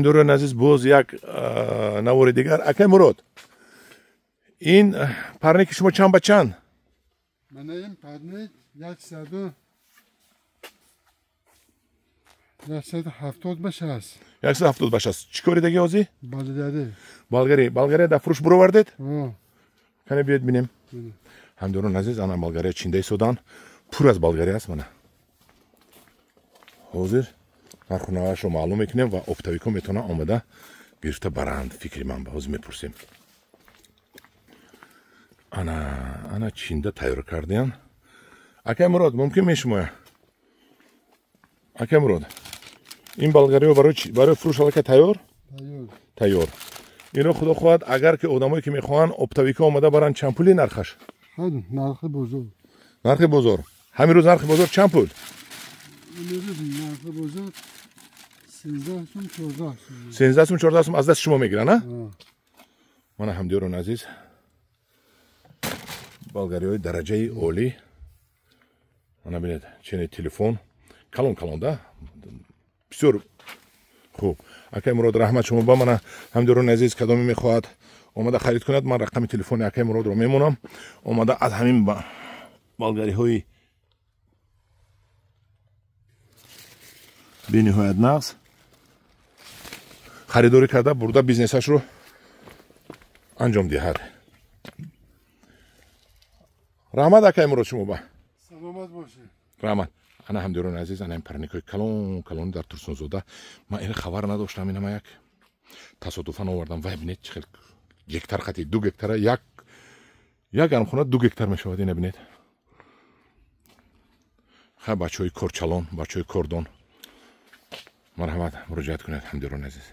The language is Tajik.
Дӯрони азиз, боз як навори дигар. Акай Мурод, ин парники шумо чанд ба чанд? Мана ин парник 170 ба 60. 170 ба 60. Чӣ кори даги ҳозир? Болгарӣ. Болгарӣ. Болгария дар фурӯш буровардед? Кане биёед бинем. Ҳамдӯрони азиз, ана болгария чинда истодан. Пур аз болгария аст мана. Ҳозир нарху навашро маълум мекунем ва оптовикҳо метавонанд омада гирифта баранд. Фикри ман ба ҳозир мепурсем. Ана ана чинда тайёр кардиян. Акай Мурод, мумкин мешумоя? Акай Мурод, ин болгариҳо барои фурӯш аллакай тайёр? Тайёр. Ино худо хоҳад, агар ки одамое ки мехоҳанд, оптовикҳо омада баранд, чанд пули нархаш? Нархи бозор. Нархи бозор. Ҳамин рӯз нархи бозор чанд пул? Нархи бозор 13 сум, 14 сум. 13 сум, 14 сум аз даст шумо мегиранд, а? Мана ҳамдиёрони азиз, болгариҳои дараҷаи олӣ. Мана бинед, чени телефон калон калон да, бисёр хуб. Акай Мурод, раҳмат шумо ба. Мана ҳамдиёрони азиз, кадоме мехоҳад омада харид кунад, ман рақами телефони акай Муродро мемонам. Омада аз ҳамин болгариҳои бениҳоят нағз харидорӣ карда бурда бизнесашро анҷом диҳад. Раҳмат, акай Мурод, шумо ба. Саломат бошед. Раҳмат. Ана ҳамдиёрони азиз, ана ин парникҳои калон калони дар Турсунзода. Ман ин хабар надоштам, инама як тасодуфан овардам. Вай, бинед, чӣ хел гектар қати 2 гектара, як як гармхона 2 гектар мешавад. Ина бинед. Хай, бачаҳои корчалон, бачаҳои кордон, марҳамат, муроҷиат кунед, ҳамдиёрони азиз.